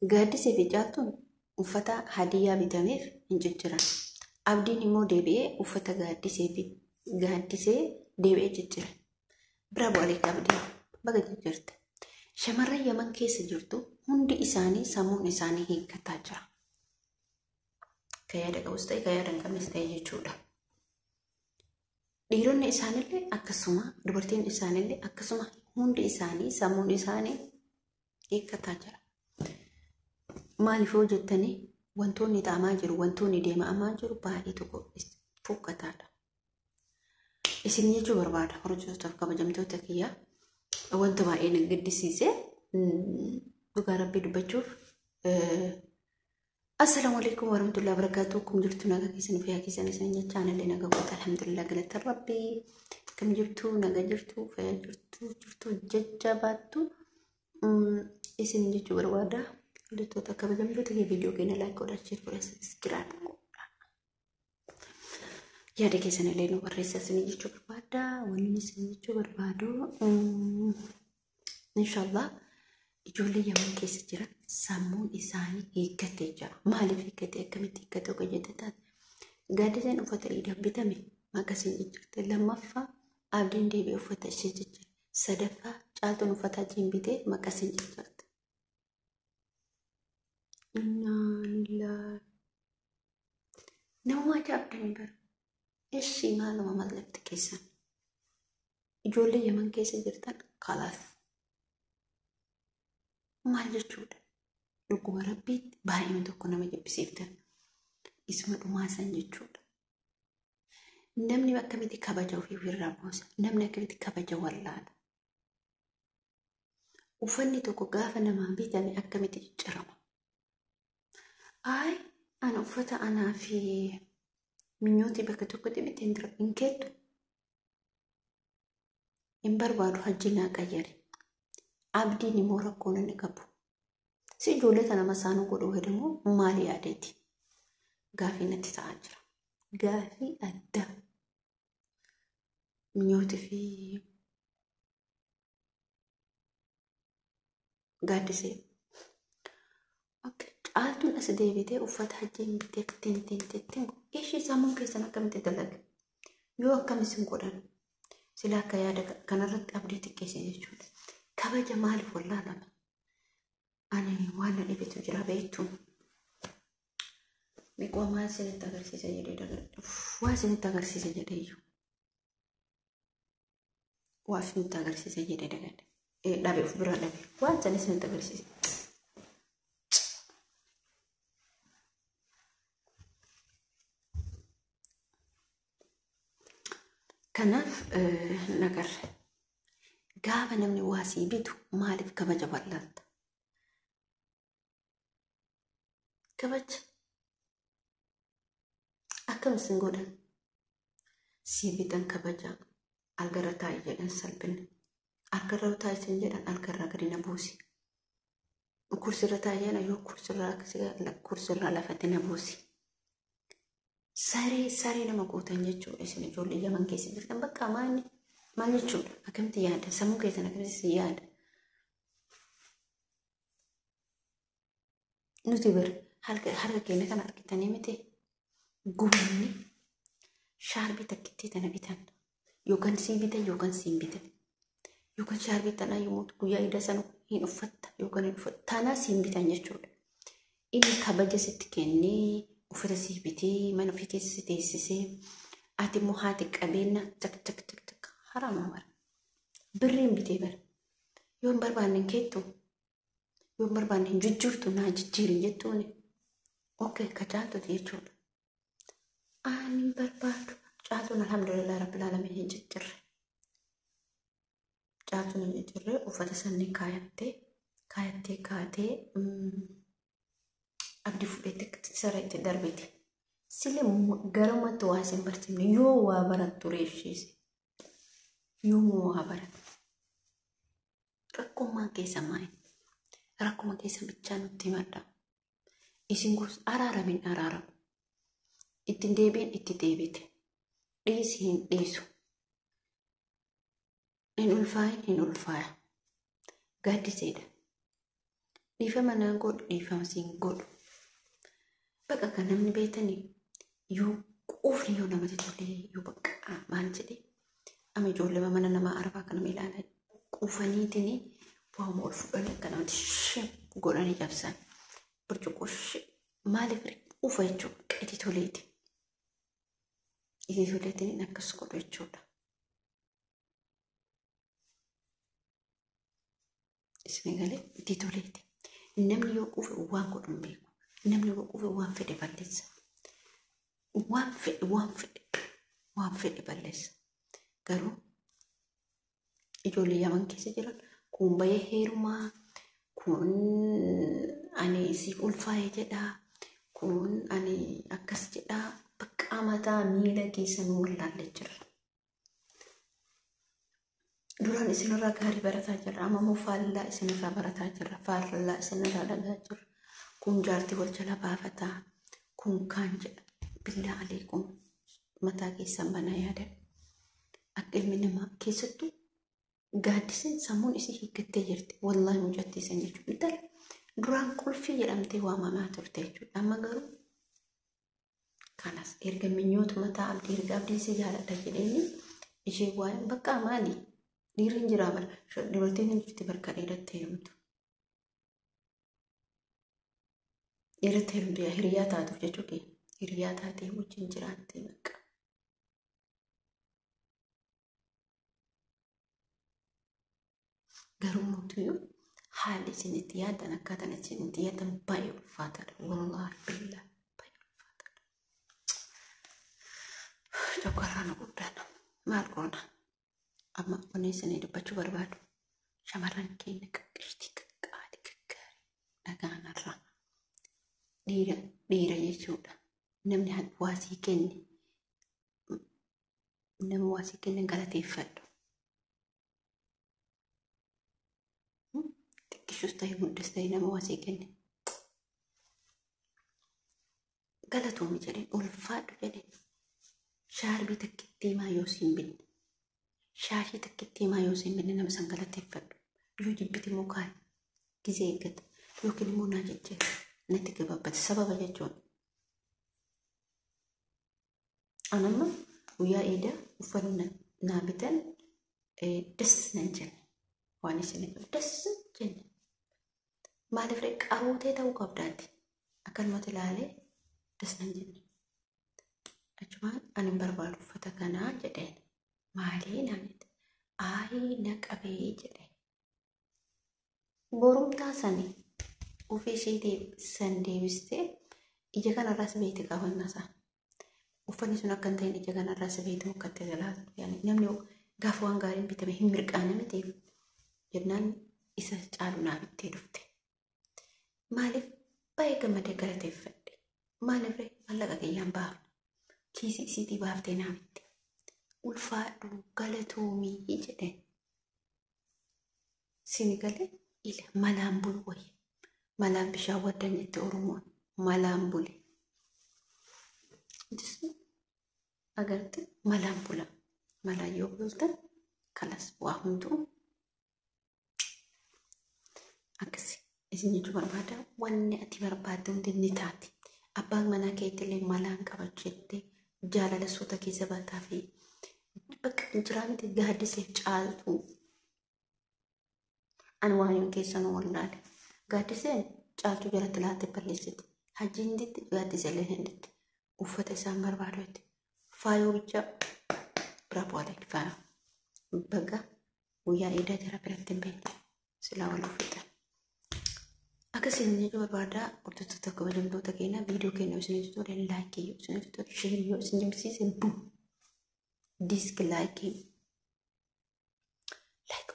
Gaaddisee fi Caaltuun uffata hadiyyaa bitameef hin jijjiiran. Abdiin immoo deebi'ee uffata gaaddisee fi gaaddisee deebi'ee jijjiire. Bravo aleek Abdii, baga jijjiirte. Shamarran Yaman keessa jirtu hundi isaanii sammuun isaanii hiikkataa jira. Kan yaada qabus ta'e kan yaada hin qabnes ta'e jechuudha. Dhiironni isaanillee akkasuma, dubartiin isaanillee akkasuma, hundi isaanii sammuun isaanii hiikkataa jira. Maaliif yoo jettanii, wantoonni ta'amaa jiru, wantoonni deemamaa jiru baay'ee tokko fokkataadha. Isin jechuu barbaada, hordoftoota kabajamtoota kiyyaa, wanta baay'ee na gaddisiise dhugaa rabbii dubbachuuf. Assalaamu alaikum warahmatullahi wabarakatuh. Kum jirtu, nagaa keessan, fayyaa keessan isin jecha, anallee nagaa goota, alhamdulillah, galata rabbii. Kam jirtu, nagaa jirtu, fayyaa jirtu, jirtu jajjabaattu isin jechuu barbaada. Hordoftoota kabajamtoota kiyya, viidiyoo keenya like godhaa, share godhaa, subscribe godhaa. Yaada keessan illee nu barreessaa isin jechuu barbaada. Wanni isin jechuu barbaadu, inshallah, ijoollee Yaman keessa jiran sammuun isaanii hiikkatee jira. Maaliif hiikkate, akkamitti hiikkate akka jette taate, gaaddiseen uffata iidaan bitame maqasiin jijjiirte. Lammaffaa, Abdiin deebi'ee uffata ishee jijjiire. Sadaffaa, Caaltuun uffata ajiin bitee maqasiin jijjiirte. Innaa lillahi. Nama ajaa'ibdanii bara. Ishii maaluma mallatti keessan. Ijoollee Yaman keessa jirtan kalaas. Maal jechuudha? Dhuguma rabbiitti baay'ee tokko nama jibbisiiftan. Isuma dhumaa san jechuudha. Namni akkamitti kabaja ofii ofirraa buusa? Namni akkamitti kabaja wallaala? Uffanni tokko gaafa namaa bitame akkamitti ciccirama? Ayi, ana uffata anaa fi minyootii bakka tokkotti bitee hin dira hin keettu. Hin barbaadu, hajji naa qayyari. Abdiin immoo rakkoon inni qabu. Si ijoollee tana masaanuu godhuu hedamoo maal yaadeeti? Gaafii natti ta'aa jira. Gaafii addaa. Minyootii fi gaaddisee. Caaltuun as deebitee uffata hajjiin bitee tin tin tin tin. Ishii sammuun keessan akkamitti dalaga? Yoo akkam isin godhan? Sila akka yaada kanarratti abdii xiqqeesse jechuudha. Kabaja maaliif wallaalame? Ani waan na dhibetu jira, beektu. Miqoo maal isinitti agarsiisa jedhee dagadhe. Waa isinitti agarsiisa jedhee iyyuu. Waa isinitti agarsiisa jedhee dagadhe. Dhabe, of biraa dhabe. Waan sana isinitti agarsiisa. Kanaaf nagarre. Gaafa namni waa sii bitu maaliif kabaja wallaalta? Kabaja. Akkam isin godhan? Sii bitan kabaja. Algarra taa'i jedhan salphina. Algarra taa'i isin jedhan, algarraa gadi na buusi. Kursirra taa'i jedhan, yoo kursirraa lafatti na buusi. Saree saree nama gootan jechuudha isin ijoollee Yaman keessa jirtan, bakka maal maal jechuudha? Akkamitti yaada? Sammuu keessan akkamitti isin yaada? Nuti bir harka keenya kana argitanii miti, gubanni shaarbii takkittii tana bitan, yookaan sii bitan yookaan siin bitan, yookaan shaarbii tanaa yommuu guyyaa idaa sana hin uffatta yookaan hin uffatta tanaa siin bitan jechuudha. Inni kabaja sitti kennee, uffata sii bitee, mana ofii keessa si teessisee, ati immoo haati qabeenya cak cak cak cak, haraama bara. Birriin bitee bara. Yoo hin barbaanne hin keettu, yoo hin barbaanne hin jijjiirtu, naa jijjiirin jettuuni. Okay, ka Caaltuti jechuudha. Ani hin barbaadu. Caaltuun alhamdulillah rabbil alamin hin jijjiirre. Caaltuun hin jijjiirre, uffata sanni kaayattee kaayattee kaatee abdii fudheetti siree itti darbite. Sile garumatti waa isin barsiifne, yoo waa barattu reefshiise. Yoo waa barattu. Rakkummaan keessa maali? Rakkuma keessa bichaa nutti himadha. Isin gosa araaramin araaramu. Ittiin deebiin itti deebite. Dhiisi hin dhiisu. Hin ulfaayin hin ulfaaya. Gaaddiseedha. Dhiifama naan godhu dhiifama siin godhu. Bakka kan namni beektanii yoo quufni yoo namatti tolee yoo bakka maal jedhee amma ijoollee mana namaa arbaa kanama ilaalaa quufaniitiin waanuma ol fudhanii akka namatti shim godhanii cabsan. Burcuqqoo shim maaliif quufa jechuudha itti toleeti. Itti toleetiin akkas godhu jechuudha. Isin galee itti toleeti. Namni yoo quufe waan godhu hin beeku. Namni yoo quufe waan fedhe balleessa. Waan fedhe waan fedhe waan fedhe balleessa. Garuu ijoollee Yaman keessa jiran kun bahee heerumaa, kun ani siif ulfaa'e jedhaa, kun ani akkas jedhaa, bakka mataa miila keessa nu wallaallee jira. Duraan isinirraa gaarii barataa jirra. Amma immoo faallaa isinirraa barataa jirra. Faallaa isinirraa dhagaa jirra. Kun jaartii wal jala baafataa. Kun kaan jedha. Billaa aleekum mataa keessan banaa yaada. Akka ilmi namaa keessattuu gaaddiseen sammuun isii hiikkattee jirti. Wallaahi mucattii san jechuudha. Intala duraan qulfii jedhamtee waamamaa turte jechuudha. Amma garuu kanas erga minyoota mataa abdii erga abdii si jaaladha jedheeni ishee waa'ee bakka maali? Dhiirri hin jiraa bara. Dubartiin hin jirti bakka dhiiratti heerumtu. Dhiiratti heerumtu yaa hiriyaa taatuuf jechuu kee. Hiriyaa taatee wajjin jiraattee bakka. Garuu mootiyyuu haalli isin itti yaaddan akkaataan isin itti yaaddan baay'ee ulfaataadha. Wallaahi billaa baay'ee ulfaataadha. Coggarraa nu guddaadha. Maal goona? Amma wanni isinii dubbachuu barbaadu shamarran keenya qaqqashtii qaqqaalii gaggaarii dhagaanarraa dhiira dhiira jechuudha. Namni waasii kenne nama waasii kenne galateeffadhu. Xiqqishus ta'e guddas ta'e nama waasii kenne galatoomi jedheen ulfaadhu jedheen shaarbii takkittii maa yoo siin binne. Shaashii takkittii maa yoo siin binne nama san galateeffadhu. Yoo jibbite immoo kaa'e gizee eeggata yookiin immoo naa jijjiira natti gabaabbate sababa jechuun. Anamma guyyaa iidaa uffanni naa bitan das nan jenne waan isin das jenne. Maaliif ree qaruutee ta'uu qabdaati akkanumatti ilaalee das nan jenne. Achumaan ani hin barbaadu uffata kanaa jedheen. Maalii naan jette? Aayii na qabee jedhe. Borumtaa sani ofii ishee san deebistee ija kanarraas beekti qabanna isaa. Uffanni sun akka hin ta'in ija kanarraas beekti mukkatti galaatu. Namni gaafa waan gaariin bitame hin mirqaane miti jennaan isa caalu naa bittee dhufte. Maaliif baay'ee gammadee galateeffadhe. Maaliif maallaqa kiyyaan baafna. Kiisii isiitii baaftee naa bitte. Ulfaadhu galatoomii jedheen. Sini galee ila malaan bulu wayya. Malaan bishaan waddan jette Oromoon. Malaan buli. Agarte malaan bula. Malaan yoo bultan kalas waa hunduu akkasi isin jechuu barbaada. Wanni ati barbaadde hundi ni taati. Abbaan manaa keetti illee malaan qabachuu jettee jaalala suuta keessa baataa fi bakka jiraa miti gaaddiseef caaltu. Ani waan hin keessanuu wallaale. Gaaddiseen caaltuu jalatti laattee balleessiti. Hajjiin ditti gaaddisellee hin ditti. Uffata isaan barbaadu jetti. Faayoo bicha biraa bu'alee faayoo. Baga guyyaa iidaa jara biratti hin beekne. Silaa wal uffatan. Akkasiin jechuu barbaada hordoftoota kabajamtoota keenya viidiyoo keenya isinitti tole laayikii yoo isinitti tole sheerii yoo isin jibbisiise bum diisk laayikii laayik